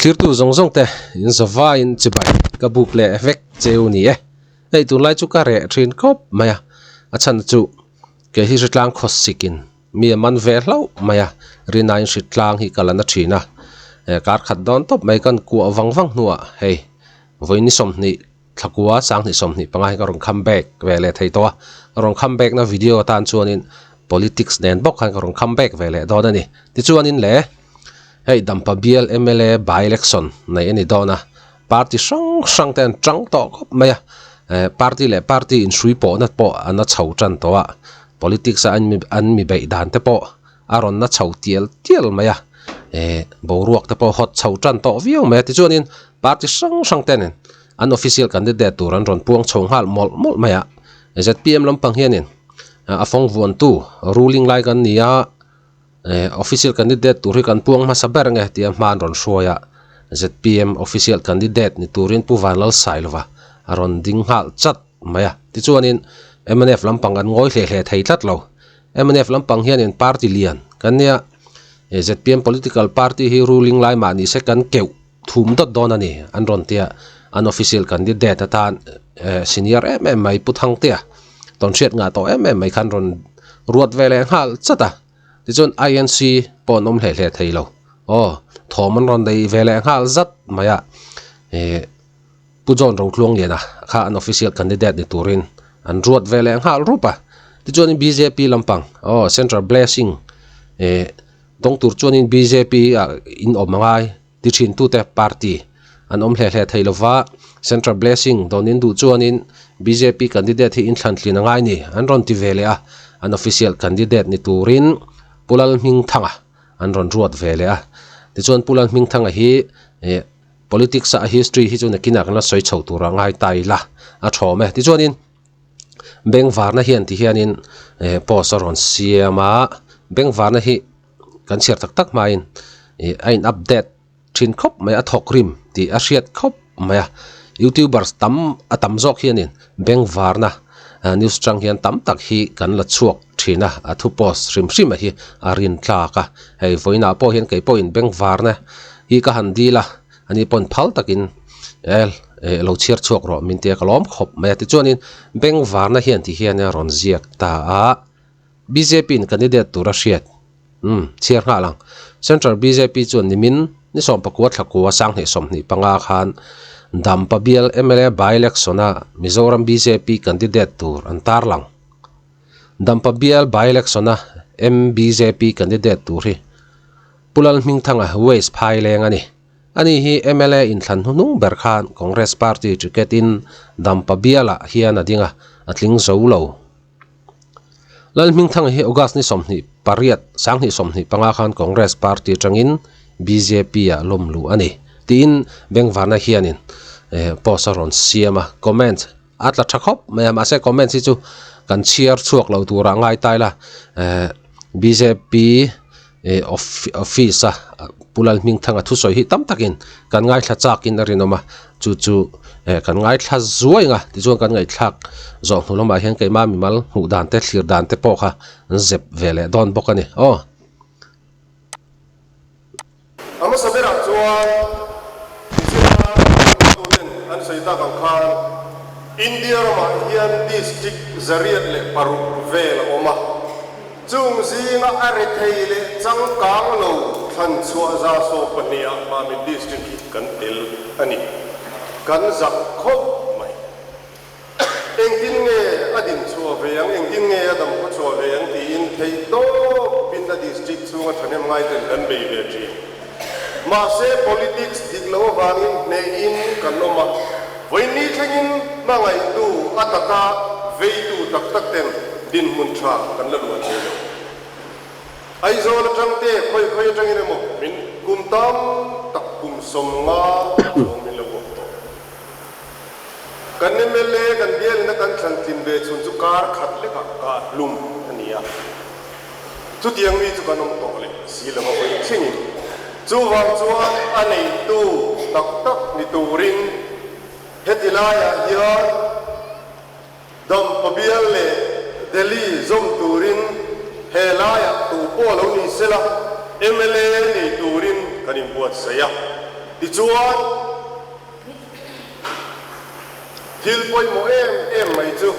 Thlirtu zawng zawng te in zavaiin chibai ka buk leh vek cheu ni e. Hei tunlai chu ka reh thin khawp mai a, a chhan chu kei hi hritlang khawsik in mi a man ve hlauh mai a, rinain hritlang hi ka la na thin a, kar khat dawn tawp mai kan kuah vang vang hnuah hei vawiin 20 thlakua 20 25 hi ka rawn come back ve leh thei tawh a, ka rawn come back na video atan chuanin politics nen bawk khan ka rawn come back ve leh dawn a ni. Tichuanin le. Hei Dampa bial mla by election nei a ni dawn a, party hrang hrang te an tang tawh khawp mai a, eh party leh party inhrui pawhna pawh an a chho tan tawh a, politics a an mi an mi beih dan te pawh a rawn na chho tial tial mai a, eh boruak te pawh hawt chho tan tawh viau mai a, tichuanin party hrang hrang te nen an official candidate tur an rawn puang chho nghal mawlh mawlh mai a, zpm lampang hianin a fawng vuantu ruling lai kan ni a. Eh official candidate tur hi kan puang hmasa ber nge tia hma an rawn hruai a, zpm official candidate ni turin Pu Vanlalsailova a rawn ding nghal chat mai a. Tichuanin mnf lampang kan ngawi hle hle thei tlat lo. Mnf lampang hianin party lian kan nia, zpm political party hi ruling lai mah ni se kan keuh thum dawt dawn a ni an rawn tia, an official candidate atan senior em em mai Pu Thangtea tawnhriat ngah tawh em em mai khan rawn ruat ve leh nghal chat a. Tichuan INC pawh an awm hle hle thei lo. Aw, thawm an rawn nei ve leh nghal zat mai a. Ih Pu John Rotluangliana kha an official candidate ni turin an ruat ve leh nghal rup a. Tichuanin bjp lampang, aw Central Blessing ih dawng tur chuanin bjp ah in awm a ngai ti thin tute party an awm hle hle thei lova. Central Blessing dawnin duh chuanin bjp candidate hi inthlantlin a ngai ni an rawn ti ve leh a, an official candidate ni turin Pu Lalhmingthanga an rawn ruat ve leh a. Tichuan Pu Lalhmingthanga hi eh politics a history hi chu nakinah kan la sawi chho tur a ngai ta ila a thawm e. Tichuanin Bengvarna hian ti hianin eh post a rawn siam a, Bengvarna hi kan chhiar tak tak hmain ih a in update thin khawp mai a thawk rim tih a hriat khawp mai a youtubers tam a tam zawk hianin bengvarna news chang hian tam tak hi kan la chhuak thin a a thu post hrim hrim a hi a rin tlak a hei vawiinah pawh hian kei pawhin bengvarna hi ka han dil a ani pawn phal takin el eh lo chhiar chhuak rawh min tia ka lawm khawp mai a tichuanin bengvarna hian ti hian a rawn ziak ta a. Bjp in candidate tur a hriat. Umm, chhiar nghal ang. Central bjp chuan nimin ni 19 thlakua 2025 khan Dampa bial mla by-election a Mizoram bjp candidate tur an tarlang. Dampa bial by-election a MBJP candidate tur hi Pu Lalhmingthanga Waste Phaileng a ni. Ani hi mla inthlan hnuhnung ber khan Congress party ticket in Dampa bialah hian a ding a, a tling zo lo. Lalhmingthanga hi August ni 28, 2025 khan Congress party atangin BJP-ah lawm luh a ni tiin Bengvarna hianin post a rawn siam a, comment a tla tha khawp mai a, mahse comment hi chu kan chhiar chhuak lo turah ngai ta ila BJP office a Pu Lalhmingthanga thusawi hi tam takin kan ngaithla chakin a rinawm a, chu chu kan ngaithla zuai ang a, tichuan kan ngaihthlak zawh hnu lamah hian keimah mimal hmuh dan te thlir dan te pawh kha an zep ve leh dawn bawk a ni aw. A hmasa berah chuan Nichina hotuten an sawi tak ang khan India ramah hian district 106 vel a awm a. Chung zinga a rethei leh changkang lo thlan chhuah 12 ah Mamit District hi kan tel a ni. Kan zak khawp mai. Engtin nge a din chhuah ve ang, engtin nge a dam khaw chhuah ve ang tiin theih tawpin a district chhunga thahnem ngaiten kan bei ve thin. Mahse politics dik loh avangin hnehin kan awm a, vawiin thlengin hmangaihtu a taka veitu tak tak ten dinhmun tha kan la luah thei lo. Aizawl atang te khawi khawi atangin emaw min kum tam tak kum 50 chuang min lo awm tawh. Kan mla kan bialina kan thlan tlin ve chhun chu kar khat lekah ka hlum a ni a. Chutiang mi chu kan awm tawh leh si lo a hawi thlengin. Chuvang chuan a neitu tak tak ni turin heti laiah hian Dampa bial leh Delhi zawm turin he laiah tu pawh lo ni sela mla nei turin kan inbuatsaih a. Tichuan, thil pawimawh em em mai chu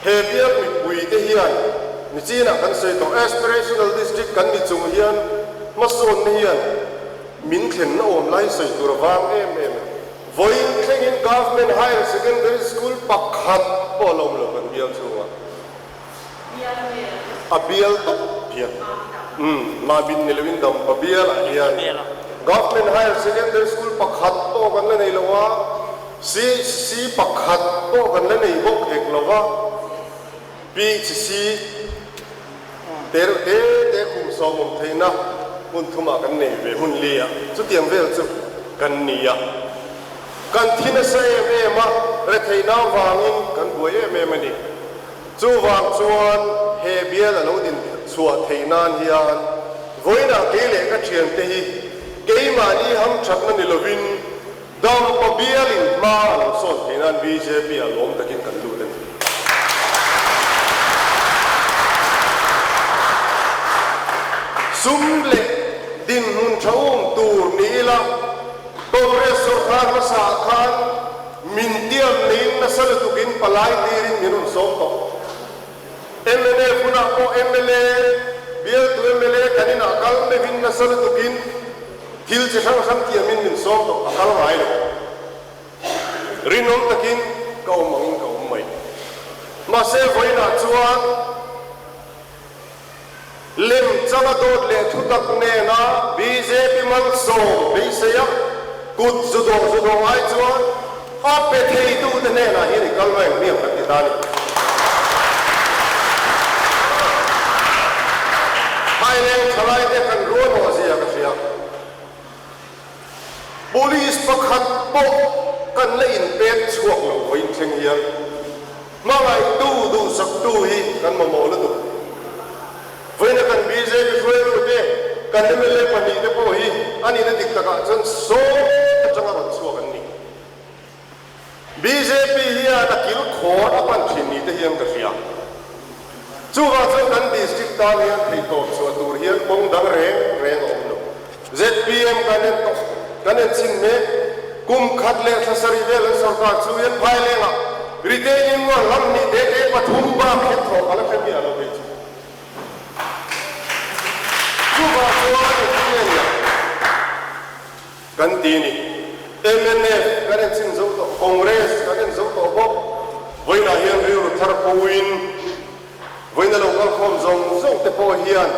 he bial mipuite hian nichinah kan sawi tawh Aspirational District kan ni chung hian hmasawnna hian min thlenna awm lai sawi tur a vang em em a. Vawiin thlengin Government Higher Secondary School pakhat pawh a la awm lo kan bial chhungah. A bial tawp hian umm Mabin ni loin Dampa bialah hian Government Higher Secondary School pakhat pawh kan la nei lo a, CHC pakhat pawh kan la nei bawk hek lo va, PHC te reuh te te khum sawm awm theihna hmun thumah kan nei ve hun li a, chutiang vel chu kan ni a. Kan thi nasa em em a, retheihna avangin kan buai em em a ni. Chuvang chuan he bial a lo din chhuah theih nan hian vawiinah kei leh ka thiante hi keimahni hamthatna ni lovin Dampa bialin hma a lo sawn theih nan bjp ah lawm takin kan lut a ni. Sum leh dinhmun tha um tur ni ila Congress sawrkar hmasa ah khan min tiam neiin nasa lutukin palai tirin min rawn sawm tawh. Mnf hunah pawh mla, bialtu mla kan inah kal meuhin nasa lutukin thil chi hrang hrang tiamin min sawm tawh, a kal ngai lo. Rinawm takin ka awm angin ka awm mai. Mahse vawiinah chuan. Lem changa dawt leh thutak nena bjp malsawm beiseia kut zu dawh zu dawh ai chuan a pe theitute hnenah hian i kal reng hmiang kan ti ta a ni. Phaileng thalaite kan rualawh zia ka hria. Police pakhat pawh kan la inpek chhuak lo vawiin thleng hian hmangaihtu duhsaktu hi kan mamawh lutuk. Vawiina kan bjp hruaitute, kan mla pahnihte pawh hi a nihna dik takah chuan sawm atanga rawn chhuak an ni. Bjp hian a kil khawr a pan thin ni te hian ka hria. Chuvang chuan kan district tan hian theihtawp chhuah tur hian kawng dang reng reng a awm lo. Zpm kan en tawh, kan en chhin mek. Kum khat leh thla sarih vel an sorkar chu hian phailengah retaining wall lam hnih te te pathum bak hi thawk a la hre miah lo hei chu. Chuvang chuan engtin nge ni ang? Kan ti ni. Mnf kan en chin zo tawh, Congress kan en zo tawh bawk. Vawiinah hian rilru thar puin, vawiina lo kalkhawm zawng zawng te pawh hian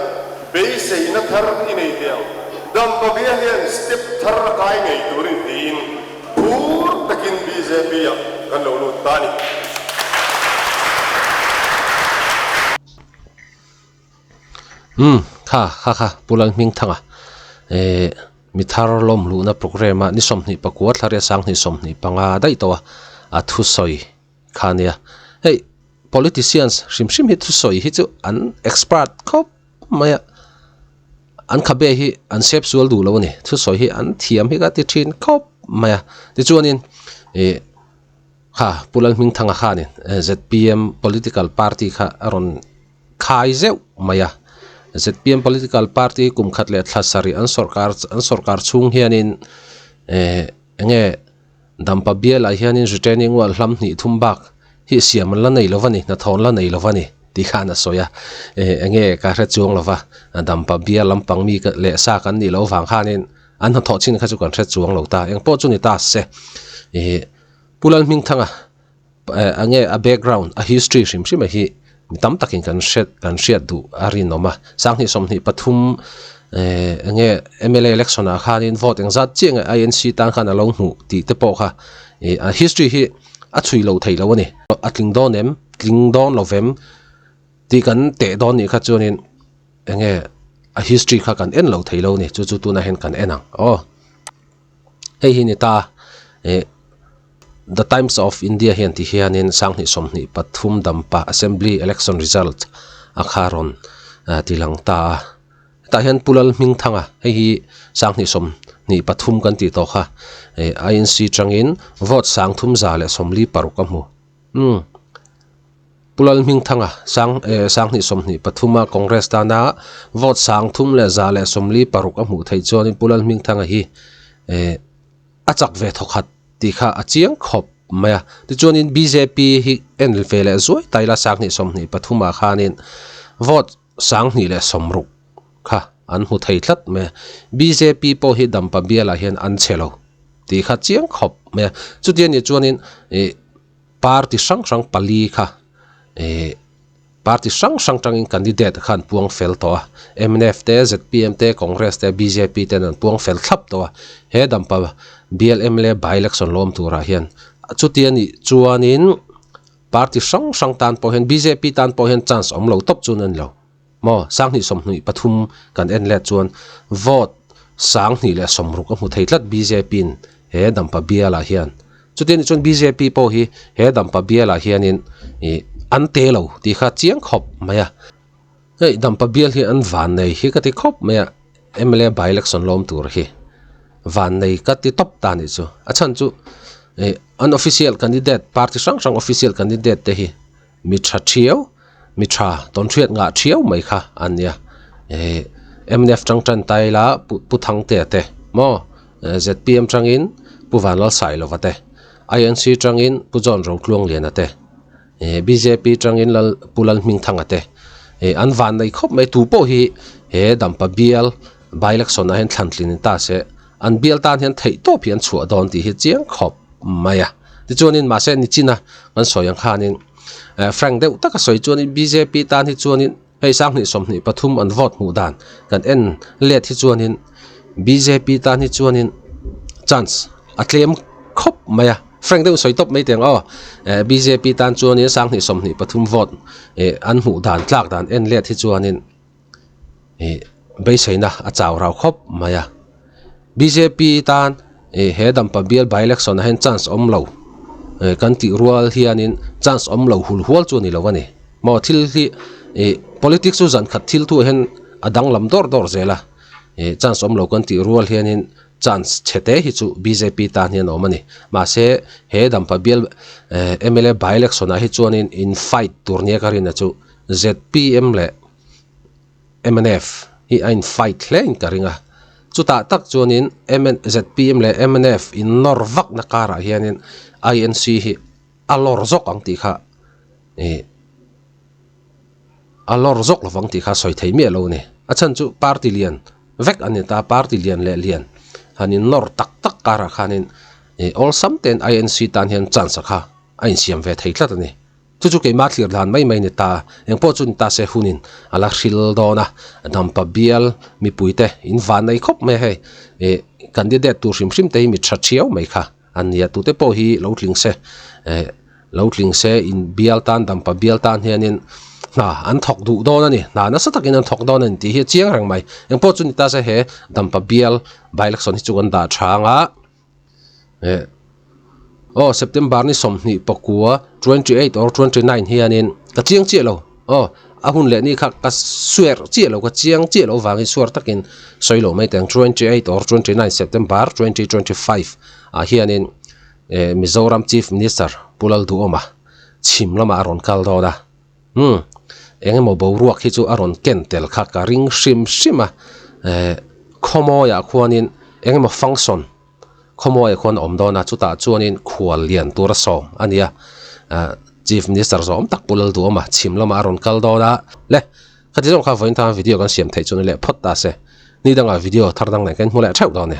beiseina thar i nei teh ang. Dampa bia hian step thar a kai ngei turin tiin phur takin bjp ah kan lo lut ta a ni. Umm kha kha kha Pu Lalhmingthanga eh mi thar lawm luhna programme a ni 29 thla riat sang hnih 25 daih tawh a a thusawi kha a nia hei politicians hrim hrim hi thusawi hi chu an expert khawp mai a an khabe hi an sep sual duh lo a ni thusawi hi an thiam hi ka ti thin khawp mai a tichuanin ih. Kha Pu Lalhmingthanga khanin zpm political party kha a rawn khai zeuh mai a, zpm political party kum khat leh thla sarih an sawrkar an sawrkar chhung hianin eh enge Dampa bialah hianin retaining wall hlam hnih thum bak hi siam an la nei lo va ni hnathawh an la nei lo va ni tih khan a sawi a, eh enge ka hre chuang lo va Dampa bial lampang mi leh sa kan nih loh vang khanin an hnathawh chin kha chu kan hre chuang lo ta engpawh chu ni ta se ih. Pu Lalhmingthanga eh enge a background a history hrim hrim a hi mi tam takin kan hriat kan hriat duh a rinawm a sanghnih 23 eh enge mla election ah khanin vote engzat chiah nge inc tan khan a lo hmuh tih te pawh kha ih a history hi a chhui lo thei lo a ni a tling dawn em tling dawn lo vem tih kan teh dawn nih kha chuanin enge a history kha kan en lo thei lo a ni chu chu tunah hian kan en ang aw. Hei hi ni ta eh The Times of India hian ti hianin sanghnih 23 dampa assembly election result a kha rawn ti lang ta a hetah hian Pu Lalhmingthanga hei hi sanghnih 23 kan tih tawh kha eh INC tangin vote 3446 a hmu umm. Pu Lalhmingthanga sang eh sanghnih sawmhnih pathuma Congress tana vote sang thum leh 146 a hmuh theih chuanin Pu Lalhmingthanga hi eh a chak ve thawkhat tih kha a chiang khawp mai a. Tichuanin bjp hi en ve leh zuai ta ila sanghnih sawmhnih pathumah khanin vote sanghnih leh sawmruk kha an hmu thei tlat mai a. Bjp pawh hi Dampa bialah hian an chhe lo tih kha chiang khawp mai a. Chuti anih chuanin ih party hrang hrang pali kha ih party hrang hrang tangin candidate kha an puang fel tawh a. Mnf te, zpm te, Congress te, bjp ten an puang fel thlap tawh a. He Dampa bial mla by election lawm turah hian chuti anih chuanin Party hrang hrang tan pawh hian bjp tan pawh hian chance awm lo tawp chu an ni lo maw? Sanghnih sawmhnih pathum kan en let chuan vote sanghnih leh sawmruk a hmu thei tlat bjp in he dampa bialah hian. Chuti anih chuan bjp pawh hi he dampa bialah hianin ih an te lo tih kha chiang khawp mai a. Hei dampa bial hi an van nei hi ka ti khawp mai a mla by election lawm tur hi van nei ka ti tawp ta anih chu. A chhan chu ih an official candidate party hrang hrang official candidate te hi mi tha thiau mi tha tawn hriat ngah thiau mai kha an nia ih mnf tang tan ta ila pu pu Thangtea te maw zpm tangin Pu Vanlalsailova te inc tangin Pu John Rotluangliana te. Bjp tangin Lal Pu Lalhmingthanga te an van nei khawp mai tu pawh hi he Dampa bial by election ah hian thlan tlin ta se an bial tan hian theih tawp hi an chhuah dawn tih hi chiang khawp mai a. Tichuanin mahse nichina kan sawi ang khanin frank deuh taka sawi chuanin bjp tan hi chuanin hei sanghnih 23 an vote hmuh dan kan en let hi chuanin bjp tan hi chuanin chance a tlem khawp mai a. Frank deuh sawi tawp mai teng aw. Bjp tan chuanin sanghnih 23 vote an hmuh dan tlak dan en let hi chuanin beiseina a chau rau khawp mai a. Bjp tan he dampa bial by election ah hian chance awm lo kan tih rual hianin chance awm lo hul hual chu a ni lo a ni. Maw thil hi politics chu zan khat thil thu ah hian a danglam dawr dawr zel a. Chance awm lo kan tih rual hianin chance chhe te hi chu bjp tan hian a awm a ni. Mahse he Dampa bial mla by election ah hi chuanin in fight tur nia ka rin a chu zpm leh mnf hi a in fight hle in ka ring a. Chutah tak chuanin zpm leh mnf in nawr vakna karah hianin inc hi a lawr zawk ang tih kha ih a lawr zawk lovang tih kha sawi thei miah lo a ni. A chhan chu party lian vek a ni ta, party lian leh lian han in nawr tak tak karah khanin ih awlsam tein INC tan hian chance a kha a insiam ve thei tlat a ni. Chu chu keimah thlir dan mai mai a ni ta, engpawh chu ni ta se hunin a la hril dawn a, Dampa bial mipuite in van nei khawp mai a hei ih candidate tur hrim hrim te hi mi tha thiau mai kha. A nia tute pawh hi lo tling se eh lo tling se in bial tan dampa bial tan hianin hna an thawk duh dawn a ni hna nasa takin an thawk dawn a ni tih hi a chiang reng mai engpawh chu ni ta se he dampa bial by election hi chu kan dah tha ang a eh aw September ni 29 28 or 29 hianin ka chiang chiah lo. Aw, a hun leh ni kha ka suer chiah lo, ka chiang chiah lo vangin suar takin sawi lo mai teng. 28 or 29 September 2025 ah hianin eh Mizoram Chief Minister Pu Lalduhawma chhim lamah a rawn kal dawn a. Umm, eng emaw boruak hi chu a rawn ken tel kha ka ring hrim hrim a. Eh, khawmawiah khuanin eng emaw function Khawmuaiah khuan a awm dawn a, chutah chuanin khual lian tur a sawm a ni a, Chief Minister zawm tak Pu Lalduhawma chhim lamah a rawn kal dawn a, le khati zawng kha vawiin tanga video kan siam theih chuan i leh phawt ta se, ni dangah video thar dang nen kan hmu leh theuh dawn e.